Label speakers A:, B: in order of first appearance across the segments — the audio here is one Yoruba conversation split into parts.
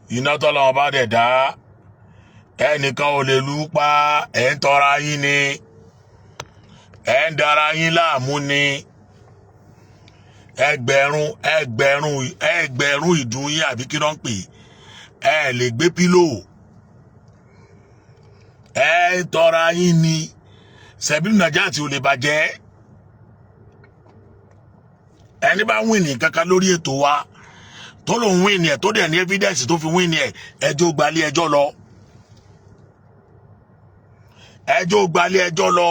A: Iná tọ́lọ́wọ́n bá dẹ̀ dá, ẹnìkan ò lè lù ú pa. Ẹ̀ ń tọ́ra yín ni, ẹ̀ ń dara yín láàmú ni. Ẹgbẹ̀rún ẹgbẹ̀rún ẹgbẹ̀rún ìdun yín, àbí kí ló ń pè ẹ, lè gbé pillow. Ẹ ń tọ́ra yín ni. Sẹ̀bílù Nàìjíríà tí ò lè bàjẹ́. Ẹni bá win kankan lórí ètò wa, tó lòun win ẹ̀, tó dẹ̀ ní evidence tó fi win ẹ̀, ẹjọ́ gbalé ẹjọ́ lọ, ẹjọ́ gbalé ẹjọ́ lọ.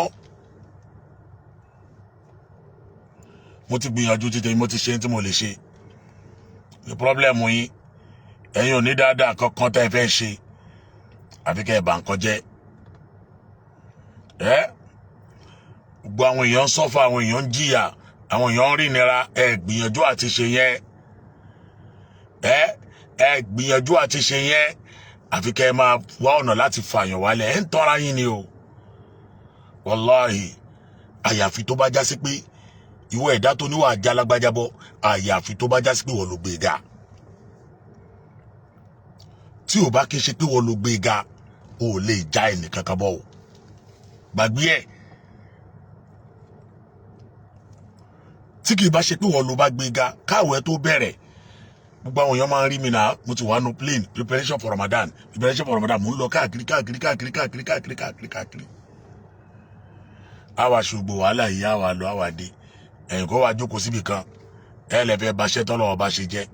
A: Mo ti gbìyànjú títí, mo ti ṣe tí mo lè ṣe. Ní problem yín, ẹ̀yin ò ní dáadáa kankan tẹ́ ẹ fẹ́ ṣe, àfi kẹ́ ẹ bà nǹkan jẹ́. Ẹ gbogbo àwọn èèyàn ń suffer, àwọn èèyàn ń jìyà, àwọn èèyàn ń rí ìnira. Ẹ gbìyànjú àti ṣe yẹn, ẹ gbìyànjú àti ṣe yẹn, àfi kẹ́ ẹ máa wá ọ̀nà láti fààyàn wálẹ̀. Ẹ ń tọ́ra yín ni o, wàláhì. Àyàfi tó bá já sí pé ìwọ ẹ̀dá tó níwà jálágbájábọ́, àyàfi tó bá já sí pé wọ́n ló gbé e ga. Tí ò bá kí n ṣe pé wọ́n ló gbé e ga, o ò lè já ẹnìkankan bọ́ o. Gbàgbé ẹ̀. Tí kì í bá ṣe pé wọ́n ló bá gbé e ga, káwé tó bẹ̀rẹ̀, gbogbo àwọn èèyàn máa ń rí mi náà. Mo ti wà nù plane, preparation for Ramadan, preparation for Ramadan. Mo ń lọ káàkiri káàkiri káàkiri káàkiri káàkiri káàkiri káàkiri. Àwa ṣùgbọ́n wàhálà yìí, àwa lọ, àwa dé. Ẹ̀yìn kó wàá jókòó síbi kan, ẹ lè fẹ́ baṣẹ́ tọ́lọ́wọ́ bá ṣe jẹ́.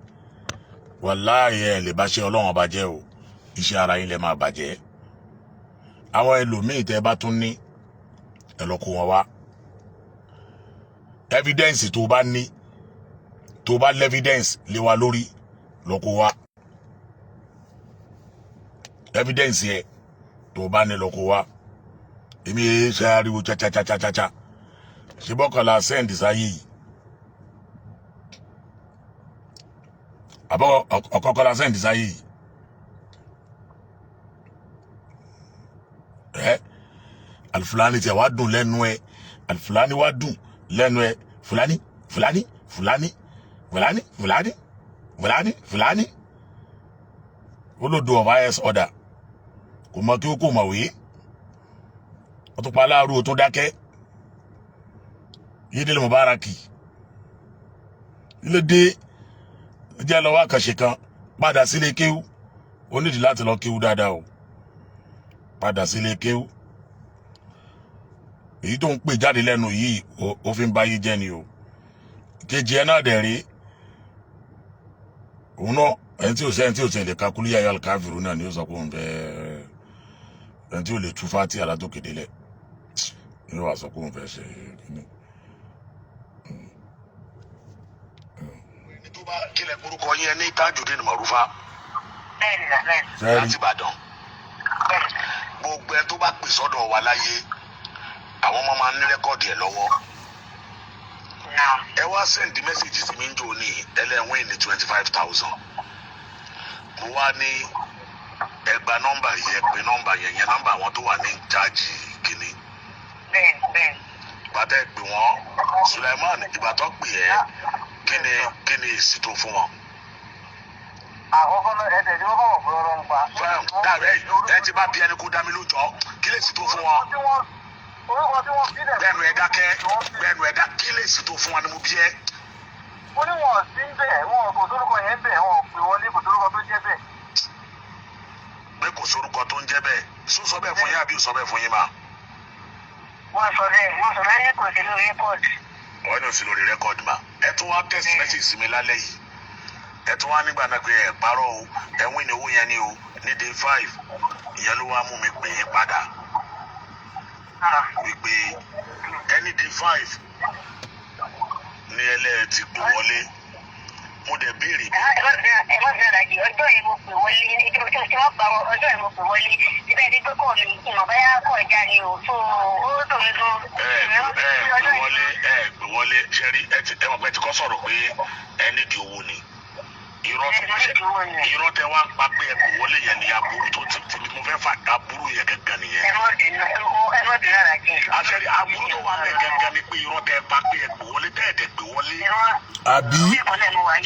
A: Wàláhì, ẹ lè baṣẹ́ Ọlọ́wọ́n bá jẹ́ o. Iṣẹ́ ara yín lè máa bàjẹ́. Àwọn ẹlòmíì tẹ́ bá tún ní, ẹ lọ kó wọn wá. Evidence tó bá ní, tó bá l'evidence lé wa lórí, lọ kó wá. Evidence yẹ tó bá ní, lọ kó wá. Èmi yẹ ṣe ariwo chachachachacha, ṣe bọ́kànlá send sáyé yìí, àbọ̀ ọ̀kọ̀kọ̀lá send sáyé yìí. Ẹ alifulani tiẹ̀ wá dùn lẹ́nu ẹ, alifulani wá dùn lẹ́nu ẹ. Fulani fulani fulani fulani fulani fulani fulani, olódo of highest order, kò mọ kí ó kò mọ̀wé, ó tún pa aláàrú, ó tún dákẹ́. Yídìlẹ̀ Mubaraki ilé dé jẹ́ lọ́wọ́ àkànṣe kan. Padà sílé kéwú. Ó nídìí láti lọ kéwú dáadáa o. Padà sílé kéwú. Èyí tó ń pè jáde lẹ́nu yìí, ó fi ń báyé jẹ́ ni o. Kejì ẹ náà dẹ̀ rí òun náà, ẹni tí ò sẹ́ni tí ò tẹ̀lé kakulu yàyà alikafiru náà ni ó sọ pé òun fẹ́. Ẹni tí ò lè tú fati alátòkè délẹ̀ ni ó wà sọ pé òun fẹ́ ṣe kíní.
B: Ẹni tó bá kílẹ̀ orúkọ yẹn ní Tajudeen Marufa
A: Sẹ́rí.
B: láti Ìbàdàn, gbogbo ẹ tó bá pè sọ́dọ̀ wa láyé, àwọn ọmọ máa ń ní record ẹ̀ lọ́wọ́. Ẹ wá send message sí mi ń jò ní ẹlẹ́wọ̀n ní 25,000. Mo wá ní ẹ gba nọ́mbà yẹn, pé nọ́mbà yẹn yẹn nọ́mbà àwọn tó wà ní jáàjì kìíní. Bàtà ẹ pè wọ́n, Suleiman, ìgbà tó pè ẹ́, kí ni èsì tó fún wọn?
C: Àkọ́kọ́ náà, ẹ̀ẹ́dẹ̀ tí wọ́n bá wọ̀ fún ọ̀rọ̀ ń pa.
B: Dàbẹ́ ẹ ti bá bí ẹni kó dá mi lójọ́, kí lè sì tó fún wọn?
C: Orúkọ tí wọ́n fi dẹ̀.
B: Bẹ́ẹ̀nu ẹ dákẹ́, bẹ́ẹ̀nu ẹ dá. Kí lè sì tó fún wa ni mo bí ẹ.
C: Mo ní wọn sí ń bẹ̀, wọn kò sórúkọ yẹn ń bẹ̀, wọn ò pè wọlé, kò sórúkọ tó jẹ́ bẹ́ẹ̀.
B: Pé kò sórúkọ tó ń jẹ́ bẹ́ẹ̀, sọ sọ bẹ́ẹ̀ fún yín àbí sọ bẹ́ẹ̀ fún yín mà?
D: Wọ́n sọ bẹ́ẹ̀, wọ́n sọ bẹ́ẹ̀ ní kò sí lórí record.
B: Wọ́n ní o sì lórí record mà. Ẹ tún wá text message sí mi lálẹ́ yìí, ẹ tún wá nígbà náà pé ẹ parọ́ o, ẹ wín ní owó yẹn ni o ní day 5. Ìyẹn ló wá mú mi pè é padà wípé ẹni day 5 ní ẹlẹ́ẹ̀ ti pè wọlé. Mo dẹ̀ béèrè.
D: Ẹ má fi ọ̀rọ̀ ọjọ́ yẹn mo pè wọlé, ìjọba tí wọ́n pa ọjọ́ yẹn mo pè wọlé síbẹ̀ ní pé kọ́ mi ìmọ̀ báyà kọ̀ ẹja ni o, tó ó dùn mí gan.
B: Ẹ pè wọlé, ẹ pè wọlé. Ṣẹ́rí, ẹ ti ẹ mọ̀ pé ẹ ti kọ́ sọ̀rọ̀ pé ẹ nídìí owó ni. Irọ́ tó irọ́ tẹ wá ń pa pé ẹ pè wọlé yẹn ni aburú tó ti ti mo fẹ́ fà, aburú yẹn gẹ́gẹ́ nìyẹn.
D: Ẹ má bínú, ẹ má bínú, àràjẹ.
B: Àṣẹrí, aburú tó wà bẹ́ẹ̀ gẹ́gẹ́ ni pé irọ́ tẹ pa pé ẹ pè wọlé, tẹ́ ẹ̀ dẹ̀ pè wọlé.
A: Àbí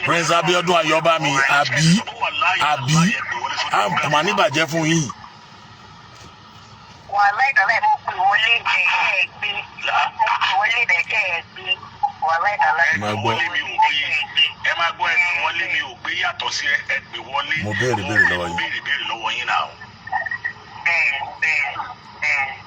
A: Prince Abiodun Ayọ̀bámi, àbí àbí Kò mà ní bàjẹ́ fún yín.
D: Wàhálà ìdàlẹ́, mo pè wọlé bẹ̀ ẹ̀ gbé. Mo pè wọlé bẹ̀ ẹ̀ gbé. Wàhálà ìdàlẹ́.
B: Ẹ
A: Máa
B: pè
A: gbọ́.
B: wọlé mi ò gbé. Ẹ máa gbọ́, ẹ pè wọlé mi ò gbé yàtọ̀ sí ẹ pè wọlé.
A: Mo béèrè béèrè lọ́wọ́
B: Mo
A: yín.
B: béèrè béèrè lọ́wọ́ yín náà.
D: Bẹ́ẹ̀ bẹ́ẹ̀ bẹ́ẹ̀.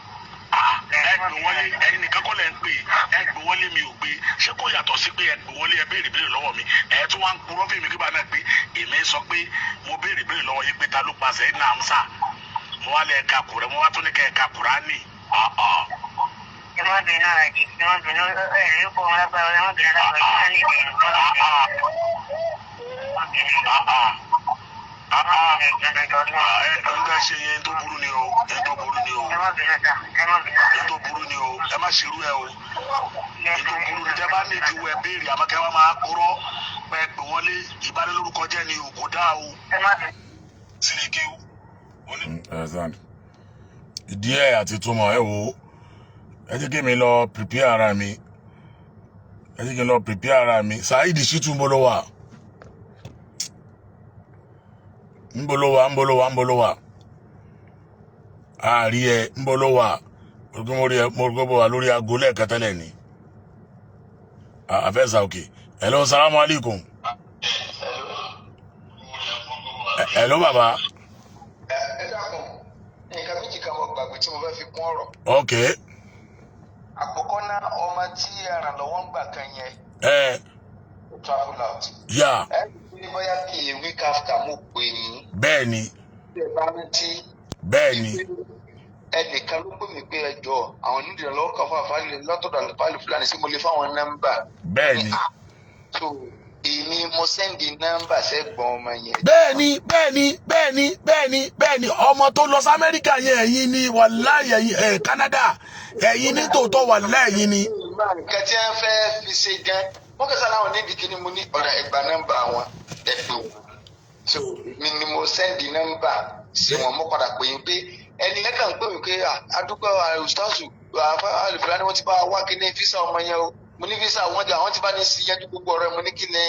B: Ah, ẹ pè wọlé, ẹ̀yin nìkan kọ́ lẹ̀ ń pè. Ẹ pè wọlé mi ò gbé, ṣé kò yàtọ̀ sí pé ẹ pè wọlé, ẹ béèrè béèrè lọ́wọ́ mi? Ẹ tún wá ń purọ́ fèmí kí bá náà pé èmi sọ pé mo béèrè béèrè lọ́wọ́ yín pé ta ló pa Sayyidina Hamza. Mo wá lẹ̀ ka kùrẹ́, mo wá tún ní kẹ́ ẹ ka Kùránì. Ah, ah.
D: Ẹ má bínú, àjì, ẹ má bínú. Ẹ rí kó wọn lágbára, ẹ má bínú lágbára. Yín náà ní ìbẹ̀rù. Ẹ má bínú.
B: Ah,
D: Ẹ má bínú.
B: ah, ah, ah, ah.
D: Ẹ jọ̀ọ́, ẹ jọ̀ọ́.
B: Ah, ẹ ń tẹ́ ṣe yẹn tó burú ni o, ẹ tó burú ni o.
D: Ẹ má bínú sá, ẹ má bínú.
B: Ẹ tó burú ni o, ẹ má ṣerú ẹ o. Ẹ tó burú ni. Tẹ́ bá ní ìdíwọ́, ẹ béèrè, àmọ́ kẹ́ wá máa kúrọ́ pé pè wọlé, ìbánilórúkọ jẹ́ ni o, kò dáa o.
D: Ẹ má bínú.
B: Sílẹ̀ kéwú.
A: Understand. Ìdí ẹ̀ àti túmọ̀ ẹ wò ó, ẹ jẹ́ kí mi lọ prepare ara mi, ẹ jẹ́ kí n lọ prepare ara mi. Saheed Shittu, ń bolo wà? Ń bolo wà? Ń bolo wà? Ń bolo wà? Àárí ẹ, ń bolo wà? Mo rí ẹ, mo rí bó wà lórí aago lẹ́ẹ̀kan tẹ́lẹ̀ ni àfẹ́sà. Òkè, hello, salamu alaikum. Hello, bàbá.
E: Ẹ dákun, nǹkan méjì kan mo gbàgbé tí mo fẹ́ fi kún ọ̀rọ̀.
A: Ok.
E: Àkọ́kọ́ náà, ọmọ tí ẹ ràn lọ́wọ́ ń gbà kan yẹn travel out. Ẹ rí i pé bóyá kí a week after mo pè yín.
A: Bẹ́ẹ̀ ni.
E: Bí ẹ bá rántí.
A: Bẹ́ẹ̀ ni.
E: Ẹnìkan ló pè mí pé ẹ jọ, àwọn onídìrí lọ́wọ́ kan fún àfáàlì lọ́tọ̀dọ̀ àlùfáàlì Fúlàní sí, mo lè fáwọn nọ́mbà.
A: Bẹ́ẹ̀ ni.
E: So èmi mo send nọ́mbà sẹ́gbọ̀n ọmọ yẹn.
A: Bẹ́ẹ̀ni, bẹ́ẹ̀ni, bẹ́ẹ̀ni, bẹ́ẹ̀ni, bẹ́ẹ̀ni. Ọmọ tó lọ sí Amẹ́ríkà yẹn, ẹ̀yin ni. Wàláhì, ẹ̀yin ẹ̀ Canada, ẹ̀yin ní tòótọ́, wàláhì, ẹ̀yin ni.
E: Nǹkan tí wọ́n fẹ́ fi ṣe gan, wọ́n kẹsàn-án láwọn nídìí kí ni mo ní ọ̀dà ẹgbàá nọ́mbà wọn, ẹ pè wọ́n. So mi ni mo send nọ́mbà sí wọn. Mo padà pè yín pé ẹni yẹn kàn ń pè mí pé adúgbò ustazu alùpùpù ni wọ́n ti bá wá kí ní visa ọmọ yẹn o. Mo ní visa wọn jẹ, àwọn ti bá ní sí yanjú gbogbo ọ̀rọ̀ ẹ̀. Mo ní kí ni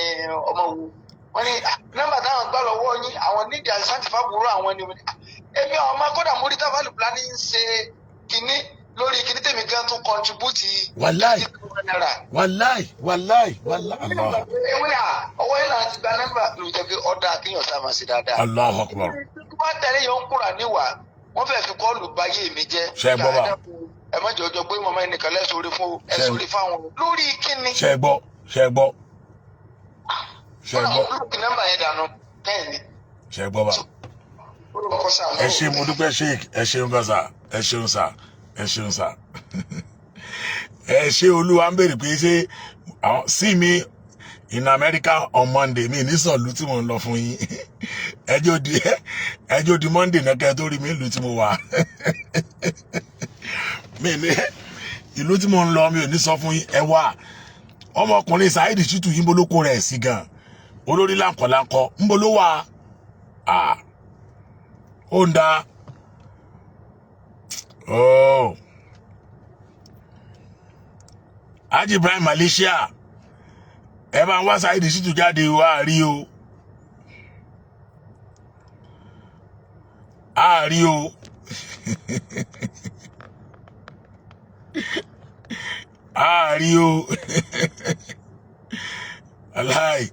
E: ọmọ wo? Wọ́n ní nọ́mbà táwọn gbà lọ́wọ́ yín, àwọn nídìí àṣàǹtì fábùrọ̀ àwọn ni. Mo ní èmi ọmọ kódà mo rí táwọn alùpùpù ní ń ṣe kinní lórí kinní tèmi gan tún contribute
A: Wàláì.
E: naira.
A: Wàláì, wàláì, wàláì, Allah.
E: Ewé à ọwọ́ yìí náà ti gba nọ́mbà ló jẹ́ pé ọ̀dà kéèyàn sá máa ṣe dáadáa.
A: Allahu Akbar.
E: Wọ́n tẹ̀lé yọ̀ ń kúrà níwà, wọ́n fẹ́ẹ́ fi kọ́ọ̀lù báyé mi jẹ́.
A: Ṣé ẹ gbọ́ bá?
E: Ẹ má jẹ́ ọjọ́ pé màmá ẹnìkan lẹ́sọ̀rí fún ẹ sórí fáwọn lórí kíni.
A: Ṣe gbọ́? Ṣe gbọ́? Ṣe
E: Kódà
A: gbọ́?
E: mo block nọ́mbà yẹn dànù bẹ́ẹ̀ ni.
A: Ṣe gbọ́ bá?
E: Ó lọ kọ́ sáà.
A: Ẹ ṣé, mo dúpẹ́, sheik. Ẹ ṣeun gan sà, ẹ ṣeun sà, ẹ ṣeun sà, ẹ ṣé. Olúwa ń béèrè pé ṣé see me in America on Monday. Mi ní sọ̀lú tí mo ń lọ fún yín. Ẹjọ́ di Monday náà kẹ́ ẹ tó rí mi ìlú tí mo wà. Mi ní ìlú tí mo ń lọ, mi ò ní sọ fún yín. Ẹ wá ọmọkùnrin Saheed Shittu yín, bolóko rẹ̀ sí gan, olórí láǹkọ̀láǹkọ̀ ń bolo wà. Ah, ó ń da oh. Haji Ibrahim Malaysia, ẹ bá ń wá Saheed Shittu jáde wá rí o, a rí o, a rí o. Aláì.